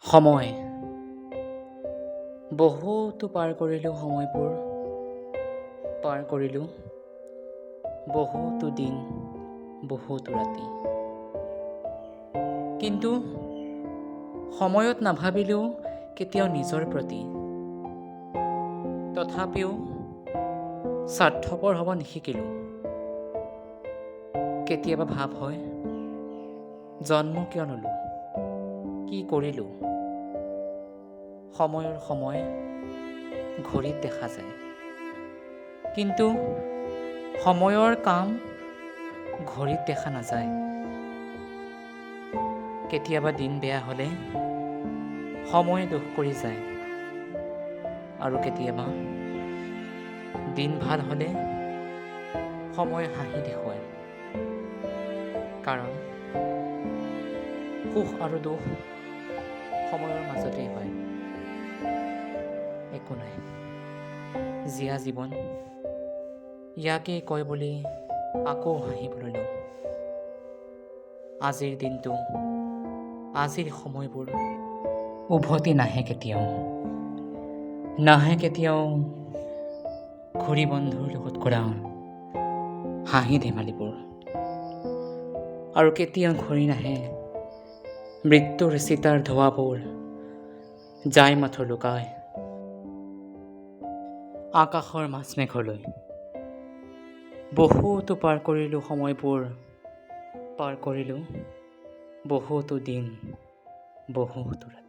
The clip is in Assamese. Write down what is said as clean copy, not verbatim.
সময় বহুতো পাৰ কৰিলোঁ, সময়বোৰ পাৰ কৰিলোঁ, বহুতো দিন, বহুতো ৰাতি। কিন্তু সময়ত নাভাবিলেও কেতিয়াও নিজৰ প্ৰতি। তথাপিও স্বাৰ্থপৰ হ'ব নিশিকিলোঁ। কেতিয়াবা ভাৱ হয়, জন্ম কিয় ল'লোঁ, কি কৰিলোঁ? সময়ৰ সময় ঘড়ীত দেখা যায়, কিন্তু সময়ৰ কাম ঘড়ীত দেখা নাযায়। কেতিয়াবা দিন বেয়া হ'লে সময়ে দোষ কৰি যায় আৰু কেতিয়াবা দিন ভাল হ'লে সময়ে হাঁহি দেখুৱায়। কাৰণ সুখ আৰু দুখ সময়ৰ মাজতেই হয়। একো নাই, জীয়া জীৱন ইয়াকেই কয় বুলি আকৌ হাঁহিবলৈ লওঁ। আজিৰ দিনটো, আজিৰ সময়বোৰ উভতি নাহে কেতিয়াও, নাহে কেতিয়াও। ঘূৰি বন্ধুৰ লগত কৰা হাঁহি ধেমালিবোৰ আৰু কেতিয়াও ঘূৰি নাহে। মৃত্যুৰ চিতাৰ ধোঁৱাবোৰ যায় মাথো লুকাই আকাশৰ মাজমেঘলৈ। বহুতো পাৰ কৰিলোঁ, সময়বোৰ পাৰ কৰিলোঁ, বহুতো দিন, বহুতো ৰাতি।